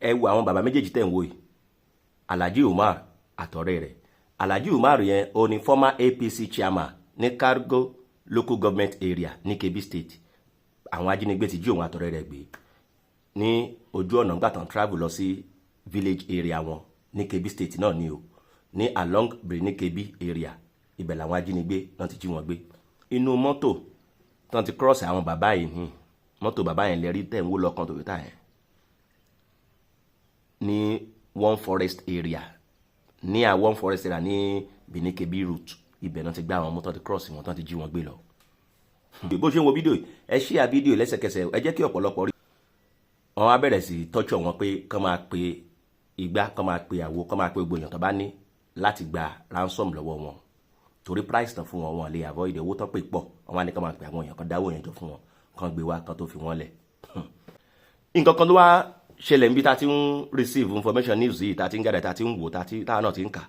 Ẹ wo àwọn bàbá méjèèjì tẹ̀ ń wò yìí, Alhaji Umar àtọ̀rẹ́ rẹ̀. Alhaji Umar yẹn, ó ní former APC chairman ní Kargo Local Government Area ní Kebbi State. Àwọn ajínigbé ti jí òun àtọ̀rẹ́ rẹ̀ gbé ní ojú ọ̀nà nígbà tán travel lọ sí village area wọn ní Kebbi State náà ní o, ní along Birnin Kebbi area. Ibẹ̀ làwọn ajínigbé náà ti jí wọn gbé. Inú mọ́tò tán ti cross àwọn bàbá yìí ní mọ́tò bàbá yẹn lẹ́rí tẹ̀ ń wó lọ́kàn Toyota yẹn ní one forest area, ní à one forest area ní Birnin Kebbi route. Ibẹ̀ náà ti gbá àwọn mọ́tò, ti cross wọn tán, ti jí wọn gbé lọ. Bó ṣe ń wo fídíò yìí, ẹ share fídíò lẹ́sẹ̀kẹsẹ̀, ẹ jẹ́ kí ọ̀pọ̀lọpọ̀ rí. Wọ́n á bẹ̀rẹ̀ sí tọ́jú wọn pé kán máa pe igbá, kán máa pe àwo, kán máa pe gbogbo èèyàn tó bá ní láti gba ransom lọ́wọ́ wọn, torí price tán fún wọn, wọn lè avoid owó tán pè pọ̀. Wọ́n wá ní kán máa pe àwọn èèyàn kan, dáwọ́ yẹn jọ fún wọn, kán gbé wá, kán tó fi wọ́n lẹ̀. Nǹkan kan ló wá ṣẹlẹ̀ níbi tá a ti ń receive information news yìí, tá a ti ń gàdá, tá a ti ń wò, tá a náà ti ń kà.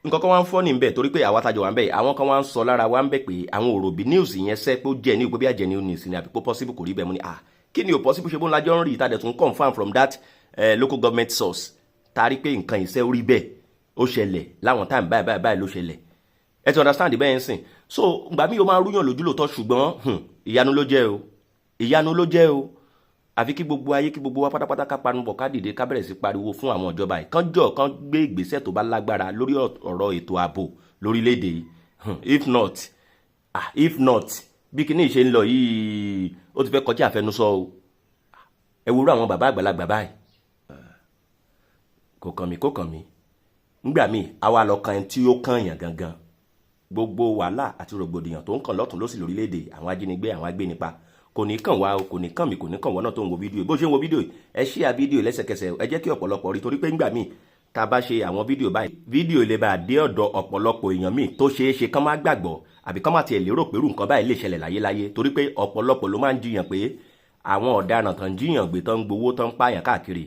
Nǹkan kan wá ń fọ́ ní bẹ́ẹ̀, torí pé àwa tájọ wà ń bẹ̀, àwọn kan wá ń sọ lára wa ń bẹ̀ pé àwọn ò rò bí news yẹn sẹ́ pé ó jẹ́ ní ìpé bí àjẹ́ news ni, àbí pé possible kò rí bẹ́ẹ̀. Mo ní, ah, kí ni ò possible? Ṣe bó ń lajọ́ ń rí ìta dẹ̀ tún confirm from that local government source, tá a rí pé nǹkan ìṣẹ́ orí bẹ́ẹ̀, ó ṣẹlẹ̀ láwọn time báyìí báyìí báyìí ló ṣẹlẹ̀. Ẹ ti understand bẹ́ẹ̀ ń sìn. So ìgbà míì ó máa rúyàn lójú lóòótọ́, ṣùgbọ́n ìyanu ló jẹ́ o, ìyanu ló jẹ́ o. Àfi kí gbogbo ayé, kí gbogbo wa pátápátá ká panupọ̀, ká dìde, ká bẹ̀rẹ̀ sí pariwo fún àwọn ìjọba yìí, kán jọ kán gbé ìgbésẹ̀ tó bá lágbára lórí ọ̀rọ̀ ètò ààbò lórílẹ̀‐èdè yìí. If not, ah, if not, bí kinní ṣe ń lọ yìí, ó ti fẹ́ kọjá àfẹnusọ o. Ẹ wo irú àwọn bàbá àgbàlagbà báyìí. Kò kàn mí, kò kàn mí. Ngbà míì àwa lọ kan ẹni tí ó kàn yàn gangan. Gbogbo wàhálà àti rògbòdìyàn tó ń kàn lọ́tún lọ́sì lórílẹ̀‐èdè, àwọn ajínigbé, àwọn agbénipa, kò ní kàn wá o, kò ní kàn mí, kò ní kàn wọ́n náà tó ń wo fídíò. Bó ṣe ń wo fídíò, ẹ share fídíò lẹ́sẹ̀kẹsẹ̀, ẹ jẹ́ kí ọ̀pọ̀lọpọ̀ rí, torí pé ńgbà míì tá a bá ṣe àwọn fídíò báyìí, fídíò lè bá dé ọ̀dọ̀ ọ̀pọ̀lọpọ̀ èèyàn míì tó ṣeé ṣe kán má gbàgbọ́, àbí kán má tiẹ̀ lérò pé irú nǹkan báyìí lè ṣẹlẹ̀ láyéláyé, torí pé ọ̀pọ̀lọpọ̀ ló máa ń jiyàn pé àwọn ọ̀daràn tán jiyàn gbé, tán ń gbowó, tán ń pààyàn káàkiri,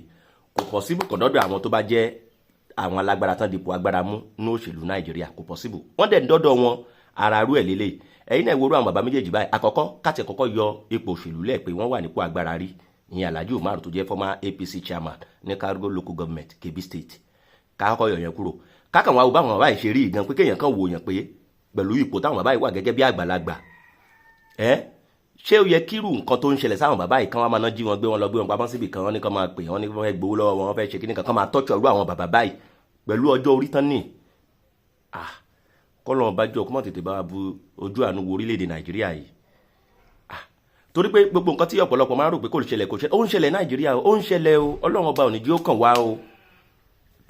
kò possible kò dọ́dọ̀ àwọn tó bá jẹ́ àwọn alágbára tán dipò agbára mú ní òṣèlú Nàìjíríà. Kò possible. Wọ́n dẹ̀ ń dọ́dọ̀ wọn. Ara rú ẹ̀ lélẹ̀. Ẹ̀yin náà ìwòrú àwọn bàbá méjèèjì báyìí. Àkọ́kọ́, káàtì kọ́kọ́ yọ ipò òṣèlú lẹ̀ pé wọ́n wà nípò agbára rí, ìyẹn Alhaji Umar tó jẹ́ former APC chairman ní Kargo Local Government, Kebbi State. Kákọ́ yọ yẹn kúrò, kákan wá wo báwọn bàbá yìí ṣe rí gan, pé kéèyàn kan wò yàn pé pẹ̀lú ipò táwọn bàbá yìí wà gẹ́gẹ́ bí àgbàlagbà ẹ́, ṣé ó yẹ kírù nǹkan tó ń ṣẹlẹ̀ sáwọn bàbá yìí, kán wá máa ná jí wọn gbé, wọn lọ gbé wọn pamọ́ síbì kan, wọn ní kán máa pè wọn, ní wọ́n fẹ́ gbowó lọ́wọ́ wọn, wọ́n fẹ́ ṣe kíní kan, kán máa tọ́jú ọ̀rú àwọn bàbá báyìí pẹ̀lú ọjọ́ orí tán ní? Ah, kọ́lọ́n bá jọ kó má tètè bá wa bu ojú àánú wo orílẹ̀-èdè Nàìjíríà yìí. Ah, torí pé gbogbo nǹkan tí ọ̀pọ̀lọpọ̀ máa ń rò pé kò lè ṣẹlẹ̀, kò ṣẹlẹ̀, ó ń ṣẹlẹ̀ Nàìjíríà, ó ń ṣẹlẹ̀ o. Ọlọ́run Ọba ò ní jí ó kàn wá o.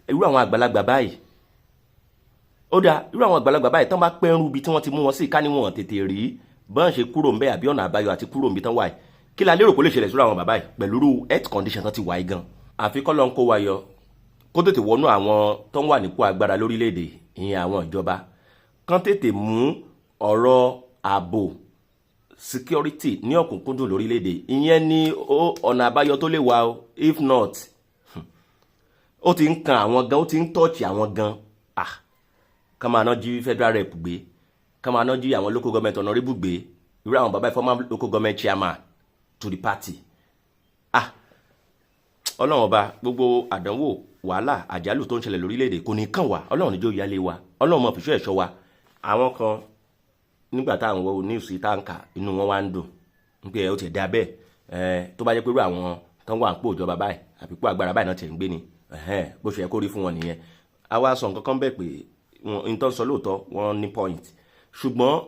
Irú àwọn àgbàlagbà báyìí, ó dáa, irú àwọn àgbàlagbà báyìí tán bá pẹ́rù ibi tí wọ́n ti mú wọn sí, ká ní wọn tètè rí bọ́n ṣe kúrò ńbẹ́, àbí ọ̀nà àbáyọ àti kúrò ńbi tán wà yìí, kí la lérò kó lè ṣẹlẹ̀ sórí àwọn bàbá yìí pẹ̀lú irú health condition tán ti wà yìí gan? Àfi kọ́ lọ́n kó wa yọ, kó tètè wọnú àwọn tó ń wà nípò agbára lórílẹ̀‐èdè, ìyẹn àwọn ìjọba, kán tètè mú ọ̀rọ̀ ààbò, security, ní ọ̀kúnkúndùn lórílẹ̀‐èdè. Ìyẹn ní ọ̀nà àbáyọ tó lè wà o. If not, ó ti ń kan àwọn gan, ó ti ń touch àwọn gan. Ah, kán máa ná jí federal rep gbé, kán máa ná jí àwọn local government honorable gbé, irú àwọn bàbá former local government chairman to the party. Ah, Ọlọ́run Ọba, gbogbo àdánwò, wàhálà, àjálù tó ń ṣẹlẹ̀ lórílẹ̀‐èdè kò ní kàn wá. Ọlọ́run níjó yálé wa. Ọlọ́run mọ̀ fìṣọ́ ẹ̀ṣọ́ wa. Àwọn kan nígbà táwọn wo news tá ń kà, inú wọn wá ń dùn ń pé ó ti dá bẹ́ẹ̀. Ẹ tó bá jẹ́ pé irú àwọn tó ń wà ń pò ìjọba báyìí àbí pò agbára báyìí náà tiẹ̀ ń gbé ni, bó ṣe yẹ kó rí fún wọn nìyẹn. A wá sọ nǹkan kan bẹ́ẹ̀ pé wọn n tó ń sọ lóòótọ́, wọn ní point, ṣùgbọ́n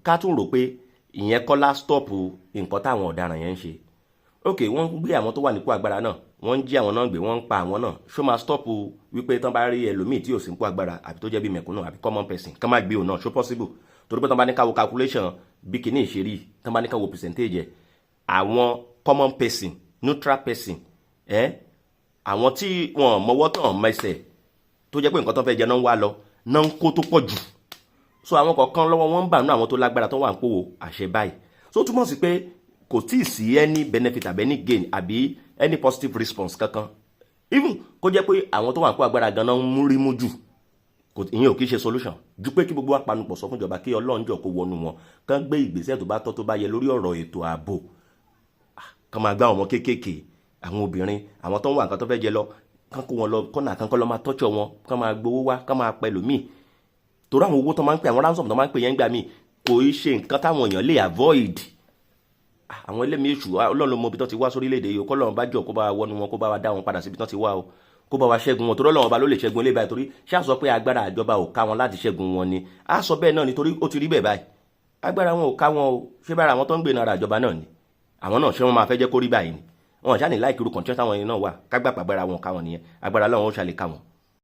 ká tún rò pé ìyẹn kọ́ lá stop nǹkan táwọn ọ̀daràn yẹn ń ṣe. Ok, wọ́n ń gbé àwọn tó wà nípò agbára náà, wọ́n ń jí àwọn náà gbé, wọ́n ń pa àwọn náà. Ṣó máa stop wípé tán bá rí ẹlòmíì tí ò sí nípò agbára, àbí tó jẹ́ bí mẹ̀kúnnù, àbí common person, kán má gbé òun náà? Ṣó possible? Torí pé tán bá ní ká wo calculation bí kìíní ìṣerí, tán bá ní ká wo percentage ẹ̀, àwọn common person, neutral person ẹ̀, àwọn tí wọn mọwọ́ tán mẹsẹ̀, tó jẹ́ pé nǹkan tó fẹ́ jẹ náà ń wá lọ náà, ń kó tó pọ̀ jù. So àwọn kọ̀ọ̀kan lọ́wọ́ wọn ń bà nínú àwọn tó lágbára tó wà ń pò àṣẹ báyìí. So ó túmọ̀ sí pé kò tí ì sí any benefit àbí any gain àbí any positive response kankan. Even kó jẹ́ pé àwọn tó wà ń pò agbára gan-an ń mú rí mú jù, kò ìyẹn ò kí ṣe solution ju pé kí gbogbo wa panupọ̀ sọ fún ìjọba, kí Ọlọ́run jọ kó wọnú wọn, kán gbé ìgbésẹ̀ tó bá tọ́, tó bá yẹ lórí ọ̀rọ̀ ètò ààbò. Kán máa gbá àwọn ọmọ kéékèèké. Àwọn obìnrin, àwọn tó ń wá nǹkan tó fẹ́ jẹ lọ, kán kó wọn lọ kọ́nà kan, kọ́ lọ́ máa tọ́jú wọn, kán máa gbowó wá, kán máa pẹ́ lòmíì, torí àwọn owó tó máa ń pè, àwọn ransom tó máa ń pè yẹn gbà míì, kò í ṣe nǹkan táwọn èèyàn lè avoid. Àwọn ẹlẹ́mìí èṣù, Ọlọ́run mọ ibi tó ti wá sórílẹ̀-èdè yìí. Kọ́lọ́run bá jọ kó bá wọnú wọn, kó bá wa dá wọn padà síbi tó ti wá o, kó bá wa ṣẹ́gun wọn, torí Ọlọ́run ọba ló lè ṣẹ́gun ilé báyìí. Torí ṣáà sọ pé agbára àjọba ò ká wọn láti ṣẹ́gun wọn ni, á sọ bẹ́ẹ̀ náà, nítorí ó ti rí bẹ́ẹ̀ báyìí. Agbára wọn ò ká wọn o. Ṣé bára àwọn tó ń gbé nára àjọba náà ni àwọn náà, ṣé wọn máa fẹ́ jẹ́ kó rí báyìí ni? Wọn ṣáà ní láìkí irú kọ̀ǹtẹ́ táwọn yẹn náà wà kágbà pàgbára wọn ká wọn nìyẹn. Agbára Ọlọ́run ó ṣàlè ká wọn.